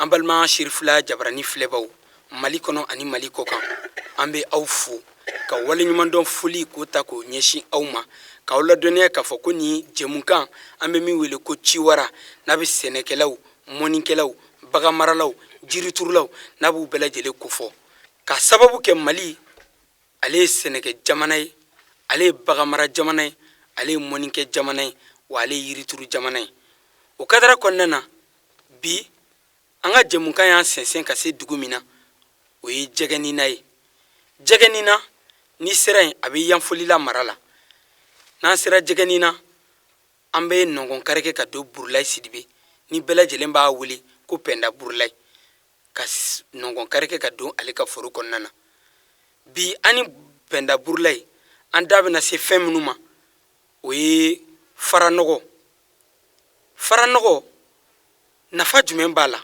An balima Sirifila Jabarani filɛbaw Mali kɔnɔ ani Mali kɔkan, an bɛ aw fo ka waleɲumandɔn foli k'o ta k'o ɲɛsin aw ma, k'aw ladɔnniya k'a fɔ ko nin jɛmukan an bɛ min wele ko Ciwara, n'a bɛ sɛnɛkɛlaw, mɔnikɛlaw, baganmaralaw, jiriturulaw, n'a b'u bɛɛ lajɛlen kofɔ, ka sababu kɛ Mali ale ye sɛnɛkɛ jamana ye, ale ye baganmara jamana ye, ale ye mɔnikɛ jamana ye, wa ale ye yirituru jamana ye. O kadara kɔnɔna na, bi an ka jɛmukan y'an sɛnsɛn ka se dugu min na, o ye Jɛgɛnina ye. Jɛgɛnina, n'i sera yen, a bɛ Yanfolila mara la. N'an sera Jɛgɛnina, an bɛ nɔngɔn kari kɛ ka don Burulayi Sidibe, ni bɛɛ lajɛlen b'a wele ko Pɛnda Burulayi, ka nɔngɔn kari kɛ ka don ale ka foro kɔnɔna na. Bi an ni Pɛnda Burulayi, an da bɛna se fɛn minnu ma, o ye faranɔgɔ. Faranɔgɔ nafa jumɛn b'a la?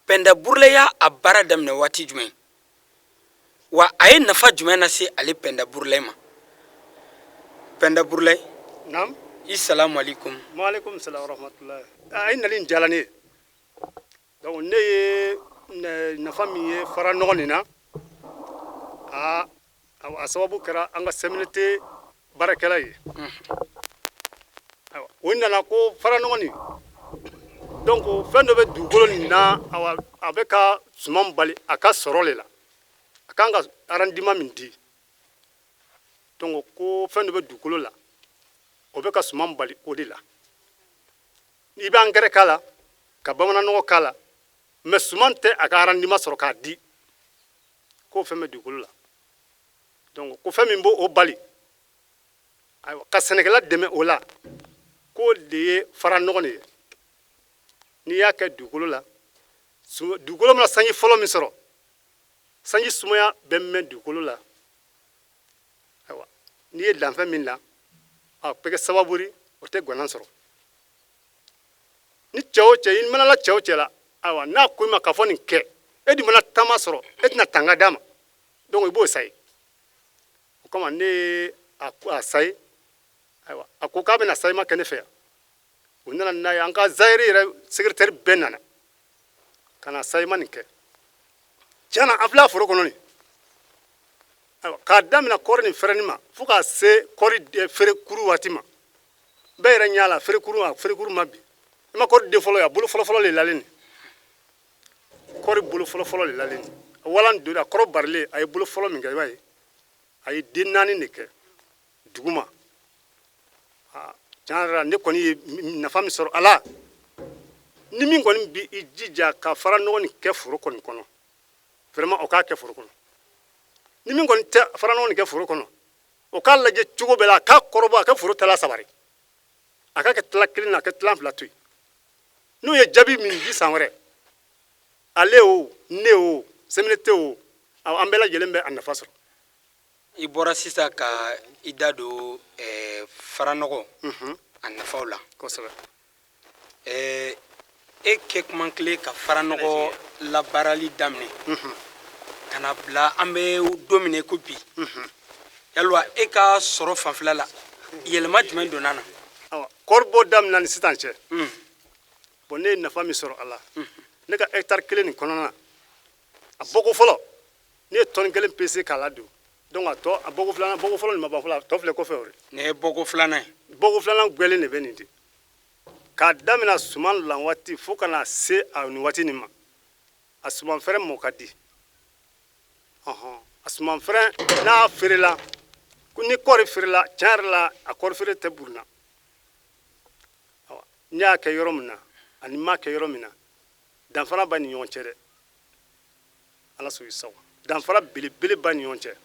Pɛnda Burulayi y'a a baara daminɛ waati jumɛn, wa a ye nafa jumɛn lase ale Pɛnda Burulayi ma? Pɛnda Burulayi? Naam. I salamu alaikum. Maaleykum salam wa rahmatulahi. A ye nali in diyara ne ye. Donc ne ye nafa min ye fara nɔgɔ nin na, a sababu kɛra an ka CMDT baarakɛla ye. Ayiwa, o nana ko fara nɔgɔ nin, donc fɛn dɔ bɛ dugukolo nin na, awa, a bɛ ka suman bali a ka sɔrɔ le la, a kan ka rendement min di. Donc ko fɛn dɔ bɛ dugukolo la, o bɛ ka suman bali o de la. I bɛ angɛrɛ k'a la, ka bamanan nɔgɔ k'a la, mais suman tɛ a ka rendement sɔrɔ k'a di, k'o fɛn bɛ dugukolo la. Donc ko fɛn min b'o bali, ayiwa, ka sɛnɛkɛla dɛmɛ o la, k'o de ye fara nɔgɔ nin ye. N'i y'a kɛ dugukolo la, dugukolo mana sanji fɔlɔ min sɔrɔ, sanji sumaya bɛ mɛn dugukolo la. Ayiwa, n'i ye danfɛn min dan, a bɛ kɛ sababu ye o tɛ gwanan sɔrɔ. Ni cɛ o cɛ, i mana la cɛ o cɛ la, ayiwa, n'a ko i ma k'a fɔ nin kɛ, e dun mana taama sɔrɔ, e tɛna tanga d'a ma, donc i b'o sayi. O kama ne ye a sayi. Ayiwa, a ko k'a bɛna sayima kɛ ne fɛ yan. U nana n'a ye, an ka zayiri yɛrɛ secrétaire bɛɛ nana ka na sayima nin kɛ. Tiɲɛ na, an filɛ a foro kɔnɔ nin. Ayiwa, k'a daminɛ kɔɔri nin fɛrɛni ma fo k'a se kɔɔri feere kuru waati ma, bɛɛ yɛrɛ ɲɛ la, feere kuru, a feere kuru ma bi. I ma kɔɔri den fɔlɔ ye, a bolo fɔlɔfɔlɔ de lalen nin, kɔɔri bolo fɔlɔfɔlɔ de lalen nin. Walan don a kɔrɔ barilen, a ye bolo fɔlɔ min kɛ, i b'a ye a ye den 4 de kɛ duguma. Tiɲɛ yɛrɛ la, ne kɔni ye nafa min sɔrɔ a la, ni min kɔni bi i jija ka fara nɔgɔ nin kɛ foro kɔni kɔnɔ, vraiment o k'a kɛ foro kɔnɔ. Ni min kɔni tɛ fara nɔgɔ nin kɛ foro kɔnɔ, o k'a lajɛ cogo bɛɛ la a k'a kɔrɔbɔ, a ka foro tala sabari, a k'a kɛ tila kelen na, a ka tila fila to yen. N'o ye jaabi min di san wɛrɛ, ale o, ne o, CMDT o, an bɛɛ lajɛlen bɛ a nafa sɔrɔ. I bɔra sisan ka i da don faranɔgɔ a nafaw la. Kosɛbɛ. E kɛ kuma kelen ka faranɔgɔ labaarali daminɛ ka na bila an bɛ don min na ko bi, yalwa e ka sɔrɔ fanfɛla la, yɛlɛma jumɛn donna na? Awa, kɔɔri bɔ daminɛ ni sisan cɛ, bon, ne ye nafa min sɔrɔ a la, ne ka hectare kelen nin kɔnɔna na, a bɔko fɔlɔ, ne ye tɔni kelen pese k'a ladon. Donc a tɔ, a bɔko filanan, bɔko fɔlɔ nin ma ban fɔlɔ, a tɔ filɛ kɔfɛ o de. Nin ye bɔko filanan ye. Bɔko filanan gwɛlen de bɛ nin de, k'a daminɛ suman lan waati fo ka na se a nin waati nin ma, a suman fɛrɛ mɔ ka di. Ɔhɔn, a suman fɛrɛ n'a feerela, ni kɔɔri feerela, tiɲɛ yɛrɛ la, a kɔɔri feere tɛ buruna. N y'a kɛ yɔrɔ min na ani n m'a kɛ yɔrɔ min na, danfara b'a ni ɲɔgɔn cɛ dɛ. Ala sɔn i sago, danfara belebele b'a ni ɲɔgɔn cɛ.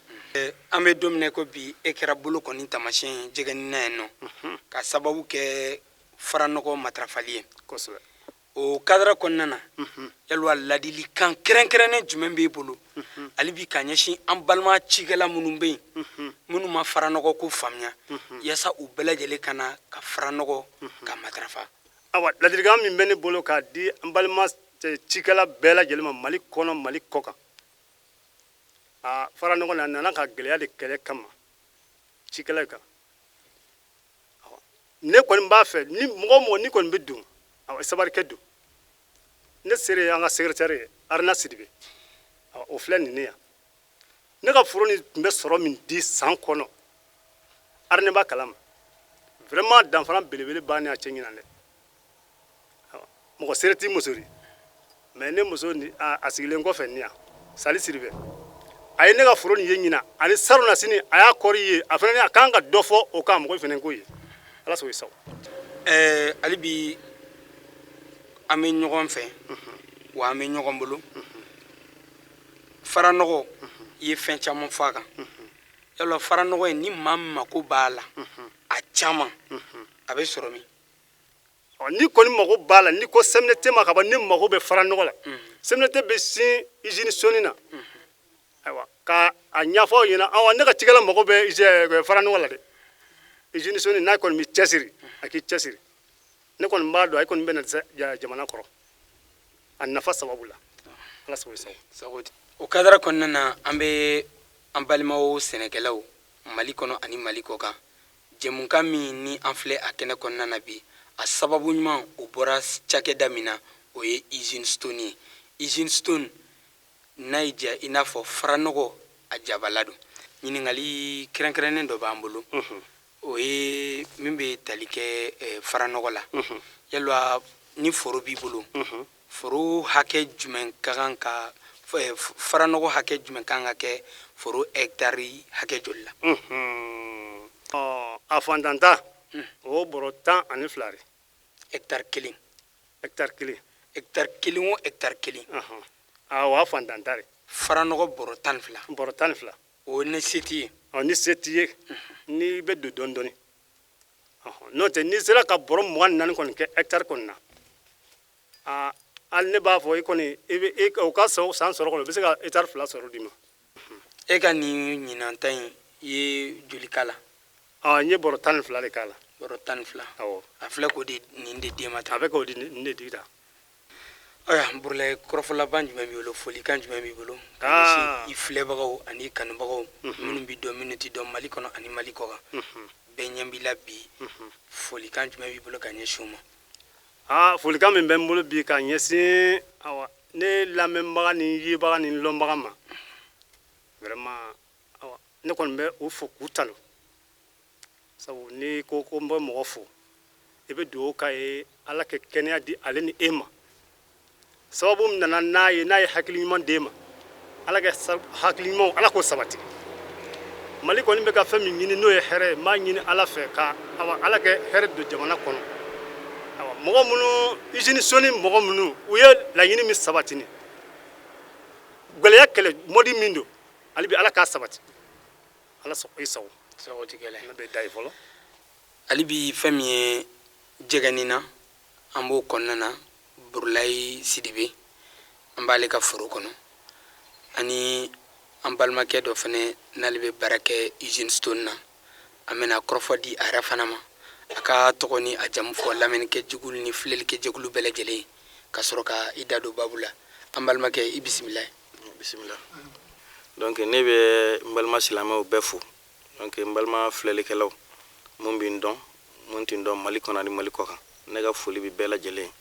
An bɛ don min na ko bi, e kɛra bolo kɔni taamasiyɛn ye Jɛgɛnina yen nɔ, ka sababu kɛ faranɔgɔ matarafali ye. Kosɛbɛ. O kadara kɔnɔna na, yalwa ladilikan kɛrɛnkɛrɛnnen jumɛn b'e bolo hali bi ka ɲɛsin an balima cikɛla minnu bɛ yen, minnu ma faranɔgɔ ko faamuya, yaasa u bɛɛ lajɛlen ka na ka faranɔgɔ ka matarafa? Awa, ladilikan min bɛ ne bolo k'a di an balima cikɛla bɛɛ lajɛlen ma, Mali kɔnɔ, Mali kɔ kan, a faranɔgɔ na nana ka gɛlɛya de kɛlɛ kama cikɛla kan. Ne kɔni b'a fɛ ni mɔgɔ o mɔgɔ ni kɔni bɛ don, awa, sabari kɛ don. Ne seere ye an ka secrétaire ye, Arina Sidibe, o filɛ nin ne yan. Ne ka foro nin tun bɛ sɔrɔ min di san kɔnɔ, Arina b'a kalama. Vraiment, danfara belebele b'a ni a cɛ ɲinan dɛ. Mɔgɔ seere t'i muso di, mais ne muso ni a sigilen kɔfɛ nin yan, Sali Sidibe, a ye ne ka foro nin ye ɲinan ani salon na sini, a y'a kɔri ye. A fana a kan ka dɔ fɔ o kan, mɔgɔ fana k'o ye. Ala sago i sago. Hali bi an bɛ ɲɔgɔn fɛ wa an bɛ ɲɔgɔn bolo. Faranɔgɔ, i ye fɛn caman fɔ a kan. Yala faranɔgɔ in, ni maa min mako b'a la a caman, a bɛ sɔrɔ min? Ni kɔni mago b'a la, ni ko CMDT ma ka ban, ni mago bɛ faranɔgɔ la, CMDT bɛ sin usine Soni na. Ayiwa, ka a ɲɛfɔ aw ɲɛna, awa, ne ka cikɛla mago bɛ faranɔgɔ la dɛ. Usine Soni n'a kɔni bɛ cɛsiri, a k'i cɛsiri. Ne kɔni b'a dɔn, a kɔni bɛ na jamana kɔrɔ a nafa sababu la. Ala sago i sago. O kadara kɔnɔna na, an bɛ an balimaw sɛnɛkɛlaw Mali kɔnɔ ani Mali kɔ kan, jɛmukan min ni an filɛ a kɛnɛ kɔnɔna na bi, a sababu ɲuman o bɔra cakɛda min na, o ye Usine Stone ye. Usine Stone n'a y'i diya, i n'a fɔ faranɔgɔ a jabala don. Ɲininkali kɛrɛnkɛrɛnnen dɔ b'an bolo, o ye min bɛ tali kɛ faranɔgɔ la. Yala ni foro b'i bolo, foro hakɛ jumɛn ka kan ka faranɔgɔ hakɛ jumɛn kan ka kɛ foro hɛkitari hakɛ joli la? A fantanta, o bɔrɔ 12 de. Hɛkitari kelen? Hɛkitari kelen. Hɛkitari kelen o hɛkitari kelen? Awɔ, a fantanta de. Faranɔgɔ bɔrɔ 12? Bɔrɔ 12. O ni se t'i ye? Ni se t'i ye, n'i bɛ don dɔɔni dɔɔni. N'o tɛ, n'i sera ka bɔrɔ 24 kɔni kɛ hɛkitari kɔni na, aa, hali ne b'a fɔ i kɔni, i bɛ o ka san sɔrɔ kɔni, o bɛ se ka hɛkitari 2 sɔrɔ d'i ma. E ka nin ɲinan ta in, i ye joli k'a la? N ye bɔrɔ 12 de k'a la. Bɔrɔ 12? Awɔ. A filɛ k'o de nin de d'e ma tan? A bɛ k'o di nin de di tan. Ayiwa, Burulayi, kɔrɔfɔ laban jumɛn b'i bolo, folikan jumɛn b'i bolo ka ɲɛsin i filɛbagaw ani i kanubagaw, minnu b'i dɔn, minnu t'i dɔn, Mali kɔnɔ ani Mali kɔ kan, bɛɛ ɲɛ b'i la bi? Folikan jumɛn b'i bolo ka ɲɛsin u ma? Folikan min bɛ n bolo bi ka ɲɛsin, awa, ne lamɛnbaga ni yebaga ni lɔnbaga ma, vraiment, awa, ne kɔni bɛ u fo k'u tanu, sabu n'i ko ko n bɛ mɔgɔ fo, i bɛ dugawu k'a ye, Ala ka kɛnɛya di ale ni e ma. Sababu min nana n'a ye, n'a ye hakili ɲuman d'e ma, Ala ka hakili ɲuman, Ala k'o sabati. Mali kɔni bɛ ka fɛn min ɲini, n'o ye hɛrɛ ye, n b'a ɲini Ala fɛ ka, awa, Ala ka hɛrɛ don jamana kɔnɔ. Awa, mɔgɔ minnu, usine Soni mɔgɔ minnu, u ye laɲini min sabati, ni gɛlɛya kɛlɛ mɔdi min don, hali bi Ala k'a sabati. Ala i sago. Sago tɛ gɛlɛn. Ne bɛ da ye fɔlɔ. Hali bi, fɛn min ye jɛgɛni na, an b'o kɔnɔna na. Burulayi Sidibe, an b'ale ka foro kɔnɔ, ani an balimakɛ dɔ fɛnɛ n'ale bɛ baara kɛ Usine Stone na. An bɛna kɔrɔfɔ di a yɛrɛ fana ma, a ka tɔgɔ ni a jamu fɔ lamɛnnikɛ jɛkulu ni filɛlikɛ jɛkulu bɛɛ lajɛlen, ka sɔrɔ ka i da don babu la. An balimakɛ, i bisimila. Bisimila. Donc ne bɛ n balima silamɛw bɛɛ fo. Donc n balima filɛlikɛlaw, mun bɛ n dɔn, mun tɛ n dɔn, Mali kɔnɔ ani Mali kɔ kan, ne ka foli bɛ bɛɛ lajɛlen.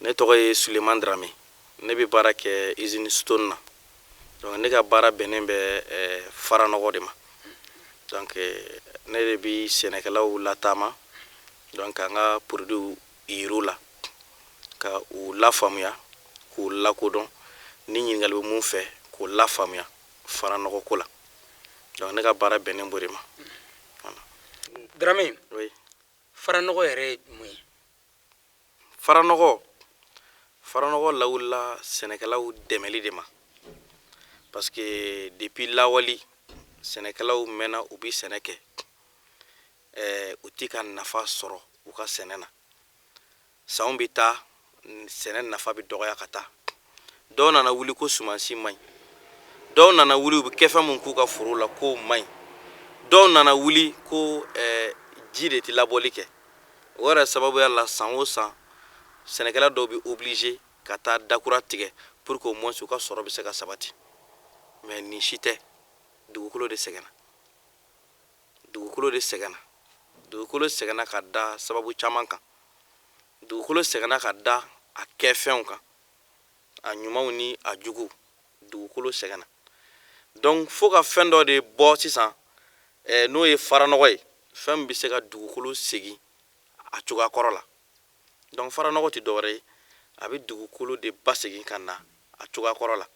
Ne tɔgɔ ye Suleman Darame, ne bɛ baara kɛ usine Stone na. Donc ne ka baara bɛnnen bɛ faranɔgɔ de ma. Donc ne de bɛ sɛnɛkɛlaw lataama, donc k'an ka produit yir'u la, ka u lafaamuya, k'u lakodɔn, ni ɲininkali bɛ mun fɛ, k'u lafaamuya faranɔgɔ ko la. Donc ne ka baara bɛnnen b'o de ma. Darame. Oui. Faranɔgɔ yɛrɛ ye mun ye? Faranɔgɔ lawulila sɛnɛkɛlaw dɛmɛli de ma, parce que depuis lawali, sɛnɛkɛlaw mɛnna u bi sɛnɛ kɛ, u ti ka nafa sɔrɔ u ka sɛnɛ na. Sanw bɛ taa, sɛnɛ nafa bɛ dɔgɔya ka taa. Dɔw nana wuli ko sumansi man ɲi, dɔw nana wuli u bɛ kɛfɛn mun k'u ka foro la k'o man ɲi, dɔw nana wuli ko ji de tɛ labɔli kɛ. O yɛrɛ sababuya la, san o san, sɛnɛkɛla dɔw bɛ obligé ka taa dakura tigɛ pour que au moins u ka sɔrɔ bɛ se ka sabati. Mais nin si tɛ, dugukolo de sɛgɛnna, dugukolo de sɛgɛnna. Dugukolo sɛgɛnna ka da sababu caman kan. Dugukolo sɛgɛnna ka da a kɛfɛnw kan, a ɲumanw ni a juguw. Dugukolo sɛgɛnna, donc fo ka fɛn dɔ de bɔ sisan, n'o ye faranɔgɔ ye, fɛn min bɛ se ka dugukolo segin a cogoya kɔrɔ la. Donc faranɔgɔ tɛ dɔwɛrɛ ye, a bɛ dugukolo de basegin ka na a cogoya kɔrɔ la.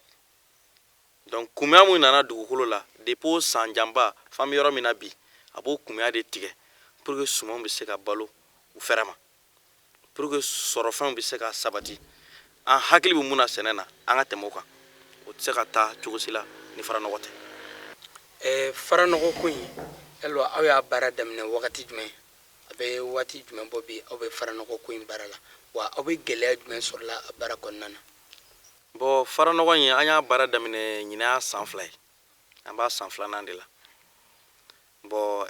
Donc kumuya min nana dugukolo la depuis o san janba f'an bɛ yɔrɔ min na bi, a b'o kumuya de tigɛ pour que sumanw bɛ se ka balo u fɛrɛ ma, pour que sɔrɔfɛnw bɛ se ka sabati. An hakili bɛ mun na sɛnɛ na, an ka tɛmɛ o kan. O tɛ se ka taa cogo si la ni faranɔgɔ tɛ. Faranɔgɔ ko in, yala aw y'a baara daminɛ wagati jumɛn? A bɛ waati jumɛn bɔ bi aw bɛ faranɔgɔ ko in baara la? Wa aw bɛ gɛlɛya jumɛn sɔrɔla a baara kɔnɔna na? Bon, faranɔgɔ in, an y'a baara daminɛ ɲinan y'a san 2 ye, an b'a san 2nan de la. Bon,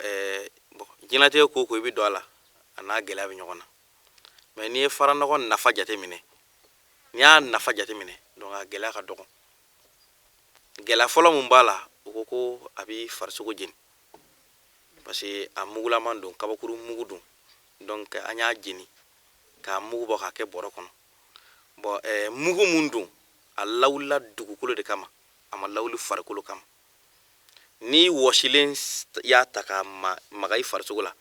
bon, diɲɛlatigɛ ko o ko, i bɛ don a la, a n'a gɛlɛya bɛ ɲɔgɔn na. Mais n'i ye faranɔgɔ nafa jateminɛ, n'i y'a nafa jateminɛ, donc a gɛlɛya ka dɔgɔ. Gɛlɛya fɔlɔ mun b'a la, o ko ko a b'i farisogo jeni, parce que a mugulaman don, kabakuru mugu don. Donc an y'a jeni k'a mugu bɔ k'a kɛ bɔrɔ kɔnɔ. Bon, mugu mun don, a lawulila dugukolo de kama, a ma lawuli farikolo kama. Ni wɔsilen y'a ta k'a maga i farisogo la,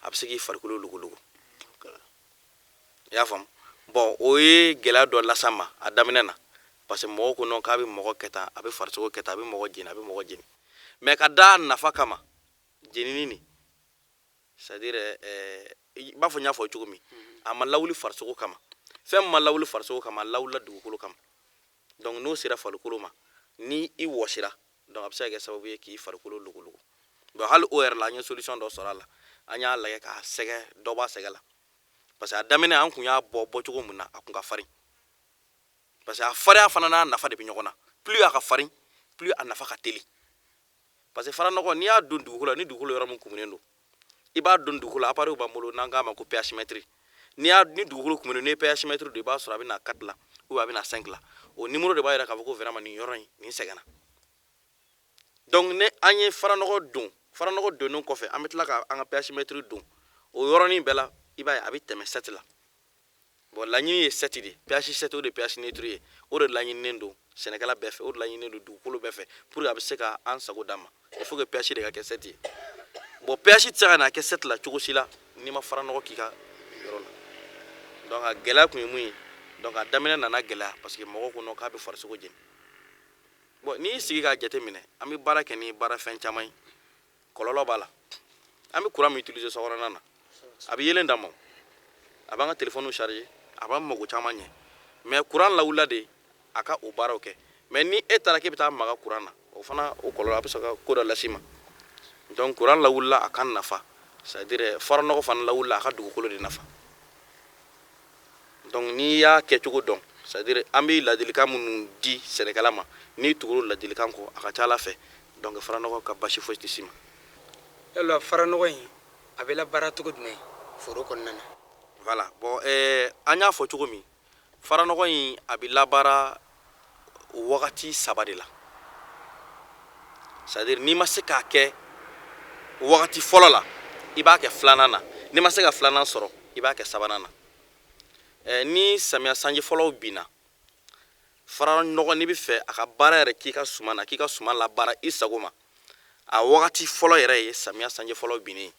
a bɛ se k'i farikolo logologo, i y'a faamu? Bon, o ye gɛlɛya dɔ las'an ma a daminɛ na, parce que mɔgɔw ko non, k'a bɛ mɔgɔ kɛ tan, a bɛ farisogo kɛ tan, a bɛ mɔgɔ jeni, a bɛ mɔgɔ jeni. Mais ka da nafa kama, jenini nin, c'est à dire i b'a fɔ n y'a fɔ cogo min, a ma lawuli farisogo kama. Fɛn min ma lawuli farisogo kama, a lawulila dugukolo kama. Donc n'o sera farikolo ma, ni i wɔsira, donc a bɛ se ka kɛ sababu ye k'i farikolo logologo. Bon, hali o yɛrɛ la, an ye solution dɔ sɔrɔ a la. An y'a lajɛ k'a sɛgɛ, dɔ b'a sɛgɛ la, parce que a daminɛ, an kun y'a bɔ bɔcogo mun na, a kun ka farin, parce que a farinya fana n'a nafa de bɛ ɲɔgɔn na. Plus a ka farin, plus a nafa ka teli, parce que faranɔgɔ, n'i y'a don dugukolo la, ni dugukolo yɔrɔ min kumunen don, i b'a don dugukolo la, appareil b'an bolo n'an k'a ma ko pH mètre. N'i y'a ni dugukolo kumunen, n'i ye pH mètre don, i b'a sɔrɔ a bɛ na 4 la ou a bɛ na 5 la. O numéro de b'a jira k'a fɔ ko vraiment nin yɔrɔ in nin sɛgɛnna. Donc ni an ye faranɔgɔ don, faranɔgɔ donnen kɔfɛ, an bɛ tila ka an ka pH mètre don o yɔrɔnin bɛɛ la, i b'a ye a bɛ tɛmɛ 7 la. Bon, laɲini ye 7 de, pH 7, o de pH neutre ye. O de laɲininen don sɛnɛkɛla bɛɛ fɛ, o de laɲininen don dugukolo bɛɛ fɛ, pour que a bɛ se ka an sago d'an ma. Il faut que pH de ka kɛ 7 ye. Bon, pH tɛ se ka na kɛ 7 la cogo si la n'i ma faranɔgɔ k'i ka yɔrɔ la. Donc a gɛlɛya kun ye mun ye? Donc a daminɛ nana gɛlɛya, parce que mɔgɔw ko non, k'a bɛ farisogo jeni. Bon, n'i y'i sigi k'a jateminɛ, an bɛ baara kɛ ni baarafɛn caman ye, kɔlɔlɔ b'a la. An bɛ courant min utiliser sokɔnɔna na, a bɛ yeelen d'an ma, a b'an ka téléphone charger, a b'an mago caman ɲɛ. Mais courant lawulila de a ka o baaraw kɛ. Mais ni e taara k'e bɛ taa maga courant na, o fana o kɔlɔlɔ, a bɛ sɔrɔ ka ko dɔ las'i ma. Donc courant lawulila a ka nafa, c'est à dire faranɔgɔ fana lawulila a ka dugukolo de nafa. Donc n'i y'a kɛcogo dɔn, c'est à dire an bɛ ladilikan minnu di sɛnɛkɛla ma, n'i tugura ladilikan kɔ, a ka ca ala fɛ, donc faranɔgɔ ka basi foyi tɛ s'i ma. Yala faranɔgɔ in, a bɛ labaara cogo jumɛn foro kɔnɔna na? Voilà. Bon, an y'a fɔ cogo min, faranɔgɔ in, a bɛ labaara wagati 3 de la. C'est à dire n'i ma se k'a kɛ wagati fɔlɔ la, i b'a kɛ filanan na. N'i ma se ka filanan sɔrɔ, i b'a kɛ sabanan na. Ni samiya sanji fɔlɔw binna, faranɔgɔ, n'i bɛ fɛ a ka baara yɛrɛ k'i ka suman na, k'i ka suman labaara i sago ma, a wagati fɔlɔ yɛrɛ ye samiya sanji fɔlɔ binnen.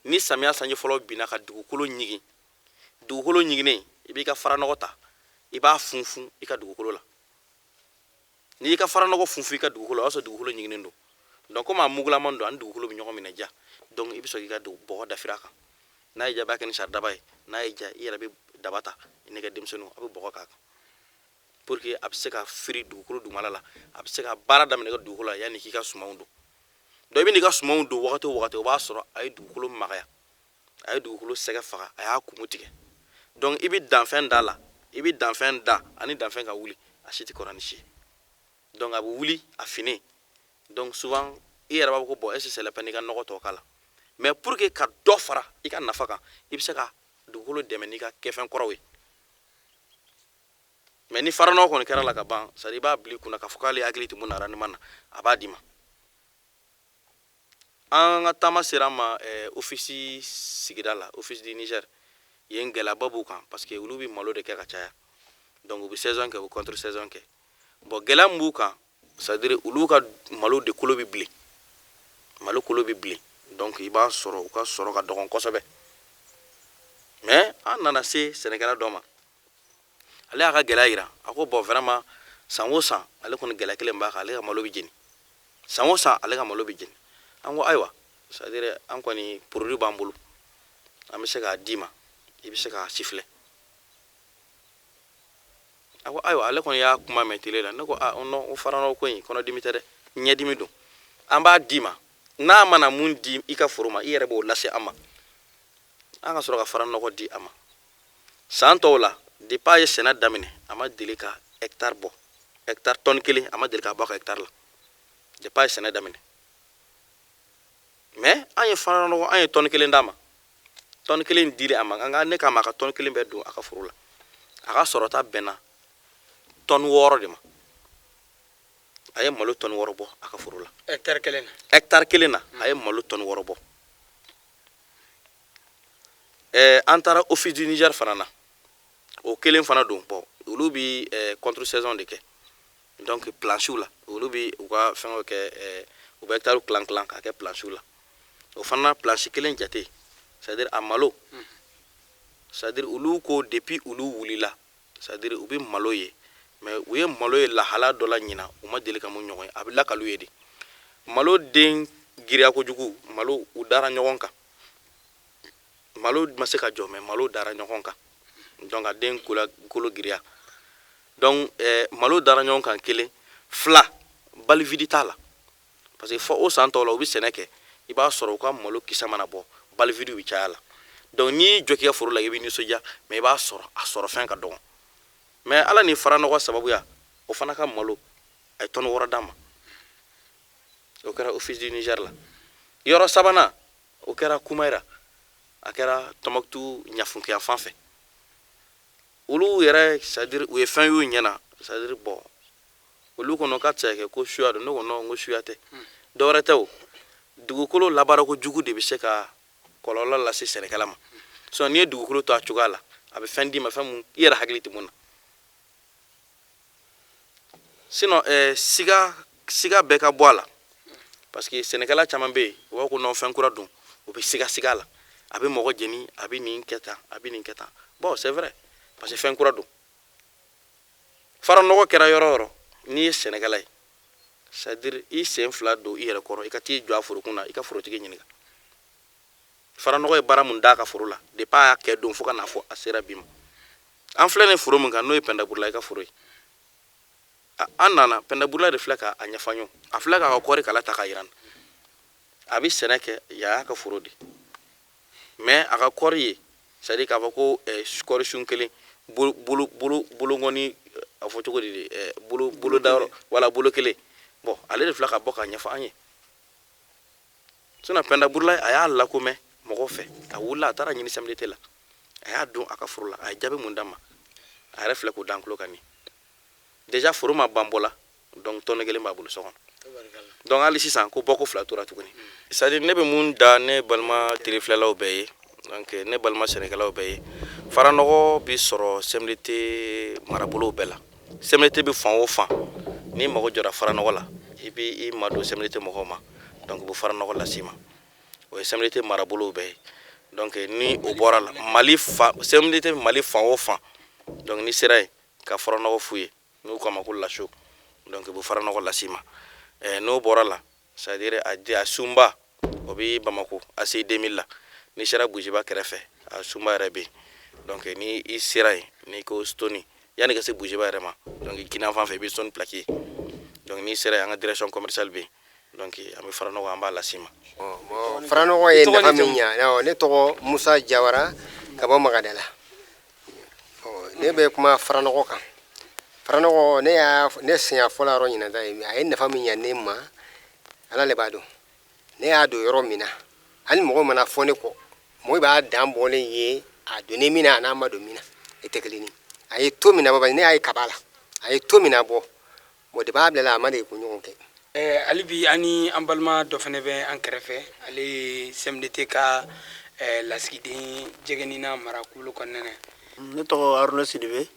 Ni samiya sanji fɔlɔ binna ka dugukolo ɲigin, dugukolo ɲiginnen, i b'i ka faranɔgɔ ta, i b'a funfun i ka dugukolo la. N'i y'i ka faranɔgɔ funfun i ka dugukolo la, o y'a sɔrɔ dugukolo ɲiginnen don. Donc komi a mugulaman don, ani dugukolo bɛ ɲɔgɔn minɛ ja, donc i bɛ sɔrɔ k'i ka bɔgɔ dafiri a kan. N'a y'i diya, i b'a kɛ ni saridaba ye. N'a y'i diya, i yɛrɛ bɛ daba ta, i n'i ka denmisɛnninw, a bɛ bɔgɔ k'a kan, pour que a bɛ se ka firi dugukolo dugumala la, a bɛ se ka baara daminɛ ka dugukolo la yanni k'i ka sumanw don. Donc i bɛ n'i ka sumanw don wagati o wagati, o b'a sɔrɔ a ye dugukolo magaya, a ye dugukolo sɛgɛ faga, a y'a kumu tigɛ. Donc i bɛ danfɛn da la, i bɛ danfɛn da ani danfɛn ka wuli, a si tɛ kɔrɔ ni si ye. Donc a bɛ wuli a finen. Donc souvent i yɛrɛ b'a fɔ ko bon, est ce que c'est la peine i ka nɔgɔ tɔ k'a la? Mais pour que ka dɔ fara i ka nafa kan, i bɛ se ka dugukolo dɛmɛ n'i ka kɛfɛn kɔrɔw ye. Mais ni faranɔgɔ kɔni kɛra la ka ban, c'est à dire i b'a bila i kunna k'a fɔ k'ale hakili tɛ mun na rendement na, a b'a d'i ma. An ka taama sera an ma office sigida la, Office du Niger. Yen gɛlɛyaba b'u kan, parce que olu bɛ malo de kɛ ka caya. Donc u bɛ saison kɛ, u bɛ contre saison kɛ. Bon, gɛlɛya min b'u kan, c'est à dire olu ka malo de kolo bɛ bilen, malo kolo bɛ bilen. Donc i b'a sɔrɔ u ka sɔrɔ ka dɔgɔn kosɛbɛ. Mais an nana se sɛnɛkɛla dɔ ma, ale y'a ka gɛlɛya yira. A ko bon, vraiment, san o san ale kɔni gɛlɛya kelen b'a kan, ale ka malo bɛ jeni. San o san ale ka malo bɛ jeni. An ko ayiwa, c'est à dire an kɔni produit b'an bolo, an bɛ se k'a d'i ma, i bɛ se k'a sifilɛ. A ko ayiwa, ale kɔni y'a kuma mɛn tele la. Ne ko a non, o faranɔgɔ ko in, kɔnɔdimi tɛ dɛ, ɲɛdimi don. An b'a d'i ma, n'a mana mun di i ka foro ma, i yɛrɛ b'o lase an ma. An ka sɔrɔ ka faranɔgɔ di a ma. San tɔw la, depuis a ye sɛnɛ daminɛ, a ma deli ka hectare bɔ, hectare tɔni kelen a ma deli ka bɔ a ka hectare la depuis a ye sɛnɛ daminɛ. Mais an ye faranɔgɔ, an ye tɔni kelen d'a ma. Tɔni kelen dili a ma, nka ne k'a ma a ka tɔni kelen bɛɛ don a ka foro la, a ka sɔrɔta bɛnna tɔni 6 de ma. A ye malo tɔni 6 bɔ a ka foro la. Hectare kelen na? Hectare kelen na, a ye malo tɔni 6 bɔ. An taara Office du Niger fana na, o kelen fana don. Bon, olu bi contre saison de kɛ. Donc planches la, olu bi u ka fɛngɛw kɛ, u bɛ hectare kilan kilan k'a kɛ planches la. O fana planche kelen jate, c'est à dire a malo, c'est à dire olu ko depuis olu wulila, c'est à dire u bɛ malo ye, mais u ye malo ye lahala dɔ la ɲina, u ma deli ka mun ɲɔgɔn ye. A bɛ lakalu ye de, malo den giriya kojugu, malo u dara ɲɔgɔn kan, malo ma se ka jɔ, mais malo dara ɲɔgɔn kan. Donc a den kolo giriya. Donc malo dara ɲɔgɔn kan kelen, fila, balle vide t'a la. Parce que fɔ o san tɔw la, u bɛ sɛnɛ kɛ, i b'a sɔrɔ u ka malo kisɛ mana bɔ, balle vide bɛ caya la. Donc n'i y'i jɔ k'i ka foro la, i bɛ nisɔndiya, mais i b'a sɔrɔ a sɔrɔ fɛn ka dɔgɔn. Mais Ala ni faranɔgɔ sababuya, o fana ka malo a ye tɔni 6 d'a ma. O kɛra Office du Niger la. Yɔrɔ sabanan, o kɛra Kumayira, a kɛra Tɔnbɔkutu ɲafunkeya fan fɛ. Olu yɛrɛ, c'est à dire u ye fɛn y'u ɲɛna, c'est à dire bon, olu kɔnɔ k'a tɛ se ka kɛ ko suya don. Ne ko non, n ko suya tɛ, dɔwɛrɛ tɛ, o dugukolo labaarako jugu de bɛ se ka kɔlɔlɔ lase sɛnɛkɛla ma. Sinon n'i ye dugukolo to a cogoya la, a bɛ fɛn d'i ma, fɛn mun i yɛrɛ hakili tɛ mun na. Sinon siga bɛɛ ka bɔ a la, parce que sɛnɛkɛla caman bɛ yen, u b'a fɔ ko non, fɛn kura don, u bɛ siga siga la, a bɛ mɔgɔ jeni, a bɛ nin kɛ tan, a bɛ nin kɛ tan. Bon, c'est vrai, parce que fɛn kura don. Faranɔgɔ kɛra yɔrɔ o yɔrɔ, n'i ye sɛnɛkɛla ye, c'est à dire i sen fila don i yɛrɛ kɔrɔ, i ka t'i jɔ a forokun na, i ka forotigi ɲininka faranɔgɔ ye baara mun d'a ka foro la depuis a y'a kɛ don fo ka n'a fɔ a sera bi ma. An filɛ nin foro min kan, n'o ye Pɛndaburula i ka foro ye, an nana, Pɛndaburula de filɛ k'a ɲɛfɔ an ye. A filɛ k'a ka kɔɔri kala ta k'a yira n na. A bɛ sɛnɛ kɛ yan, y'a ka foro de, mais a ka kɔɔri ye, c'est à dire k'a fɔ ko kɔɔri sun kelen bolo bolo bolo bolokɔni, a fɔ cogo di de, bolo bolo dayɔrɔ, wala bolo kelen. Bon, ale de filɛ ka bɔ k'a ɲɛfɔ an ye. Sinon Pɛndaburula, a y'a lakomɛ mɔgɔw fɛ, a wulila, a taara ɲini CMDT la, a y'a don a ka foro la. A ye jaabi mun d'a ma, a yɛrɛ filɛ k'o d'an tulo kan nin. Déjà foro ma ban bɔ la, donc tɔni kelen b'a bolo so kɔnɔ. Donc hali sisan ko bɔko fila tora tuguni. C'est à dire ne bɛ mun da ne balima telefilɛlaw bɛɛ ye, donc ne balima sɛnɛkɛlaw bɛɛ ye, faranɔgɔ bi sɔrɔ CMDT marabolow bɛɛ la. CMDT bɛ fan o fan, n'i mago jɔra faranɔgɔ la, i b'i madon CMDT mɔgɔw ma. Donc u bɛ faranɔgɔ las'i ma. O ye CMDT marabolow bɛɛ ye. Donc ni o bɔra la, Mali fa CMDT Mali fan o fan, donc n'i sera yen ka faranɔgɔ f'u ye, n'u k'a ma ko laso, donc u bɛ faranɔgɔ las'i ma. N'o bɔra la, c'est à dire a sunba, o bɛ Bamako ACI 2000 la. N'i sera Bujiba kɛrɛfɛ, a sunba yɛrɛ bɛ yen. Donc ni i sera yen, n'i ko stoni, yanni ka se Bujiba yɛrɛ ma, donc kinin fan fɛ, i bɛ stoni plaque ye. Donc n'i sera yen, an ka direction commerciale bɛ yen. Donc an bɛ faranɔgɔ, an b'a las'i ma. Faranɔgɔ ye nafa min ɲa, ne tɔgɔ Musa Jawara ka bɔ Magadala. Ne bɛ kuma faranɔgɔ kan. Faranɔgɔ, ne y'a ne siɲɛ fɔlɔ yɔrɔ ɲinan ta ye. A ye nafa min ɲa ne ma, Ala le b'a dɔn. Ne y'a don yɔrɔ min na, hali mɔgɔ mana fɔ ne kɔ, mɔgɔ b'a dan bɔlen ye, a donnen min na, a n'a ma don min na, e tɛ kelen ye. A ye to min na bɔ, ne y'a ye kaba la, a ye to min na bɔ. Bon, depuis a bilala, a ma dege ko ɲɔgɔn kɛ. Hali bi, an ni an balima dɔ fana bɛ an kɛrɛfɛ. Ale ye CMDT ka lasigiden Jɛgɛnina marakulu kɔnɔna na. Ne tɔgɔ Haruna Sidibe.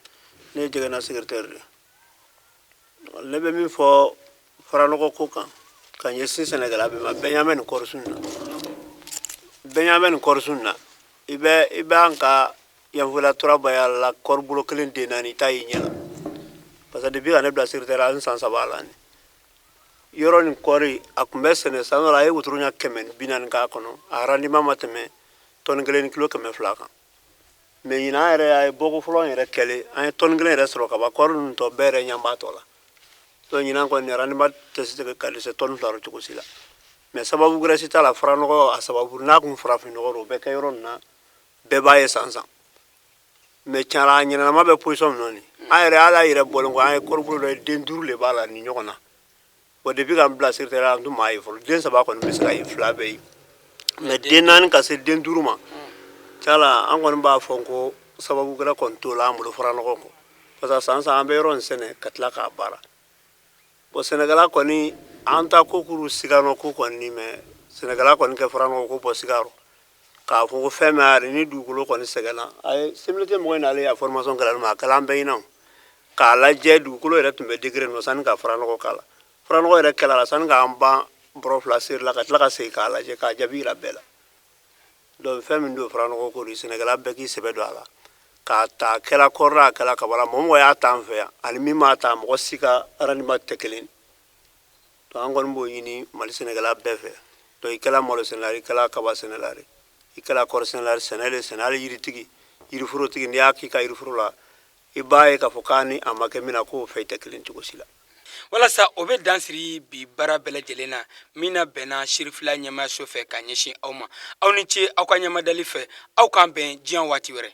Ne ye Jɛgɛna secrétaire de ye. Ne bɛ min fɔ faranɔgɔ ko kan ka ɲɛsin sɛnɛkɛla bɛɛ ma, bɛɛ ɲɛ bɛ nin kɔrisun na, bɛɛ ɲɛ bɛ nin kɔrisun na. I bɛ i b'an ka Yanfolila Turabaya la, kɔri bolo kelen den naani, i t'a y'i ɲɛ la, parce que depuis ka ne bila secrétaire la, n san 3 la nin yɔrɔ nin kɔri, a tun bɛ sɛnɛ san dɔ la, a ye wotoro ɲɛ 140 k'a kɔnɔ, a rendement ma tɛmɛ tɔni 1 ni kilo 200 kan. Mais ɲinan, an yɛrɛ y'a ye, bɔko fɔlɔ yɛrɛ kɛlen, an ye tɔni 1 yɛrɛ sɔrɔ ka ban. Kɔri ninnu tɔ bɛɛ yɛrɛ ɲɛ b'a tɔ la. Donc ɲinan kɔni, rendement tɛ se ka dɛsɛ tɔni 2 rɔ cogo si la. Mais sababu wɛrɛ si t'a la, faranɔgɔ a sababu. N'a kun farafin nɔgɔ don, o bɛ kɛ yɔrɔ nin na, bɛɛ b'a ye san san. Mais tiɲɛ la, a ɲinanama bɛ position min na nin, an yɛrɛ, hali a yɛrɛ bɔlen kɔ, an ye kɔri bolo dɔ ye, den duuru de b'a la nin ɲɔgɔn na. Bon, depuis k'an bila secrétaire la, an tun m'a ye fɔlɔ. Den saba kɔni bɛ se ka ye, fila bɛ yen, mais den naani ka se den duuru ma, tiɲɛ la, an kɔni b'a fɔ ko sababu wɛrɛ kɔni t'o la an bolo faranɔgɔ kɔ, parce que san san an bɛ yɔrɔ in sɛnɛ ka tila k'a baara. Bon, sɛnɛkɛla kɔni, an ta ko kuru siganɔ ko kɔni, mais sɛnɛkɛla kɔni kɛ faranɔgɔ ko bɔ siga rɔ k'a fɔ ko fɛn min yɛrɛ ni dugukolo kɔni sɛgɛnna. A ye CMDT mɔgɔ in nalen, a formation kɛra ma, a kɛla an bɛɛ ɲɛna o. K'a lajɛ dugukolo yɛrɛ tun bɛ degré min na sani ka faranɔgɔ k'a la, faranɔgɔ yɛrɛ kɛla la, sani k'an ban bɔrɔ 2 seri la, ka tila ka segin k'a lajɛ k'a jaabi yira bɛɛ la. Donc fɛn min don, faranɔgɔ ko don, sɛnɛkɛla bɛɛ k'i sɛbɛ don a la k'a ta. A kɛla kɔri la, a kɛla kaba la, mɔgɔ mɔgɔ y'a ta an fɛ yan ani min m'a ta, mɔgɔ si ka rendement tɛ kelen. Donc an kɔni b'o ɲini Mali sɛnɛkɛla bɛɛ fɛ. Donc i kɛla malo sɛnɛla, i kɛla kaba sɛnɛla, i kɛla kɔri sɛnɛla, sɛnɛ de sɛnɛ, hali yiritigi, yiriforotigi, n'i y'a k'i ka yiriforo la, i b'a ye k'a fɔ k'a ni a ma kɛ min na, k'o fɛn tɛ kelen cogo si la. Walasa o bɛ dan siri bi baara bɛɛ lajɛlen na min na bɛnna Sirifila ɲɛmaayaso fɛ ka ɲɛsin aw ma. Aw ni ce aw ka ɲɛmadali fɛ. Aw k'an bɛn diɲɛ waati wɛrɛ.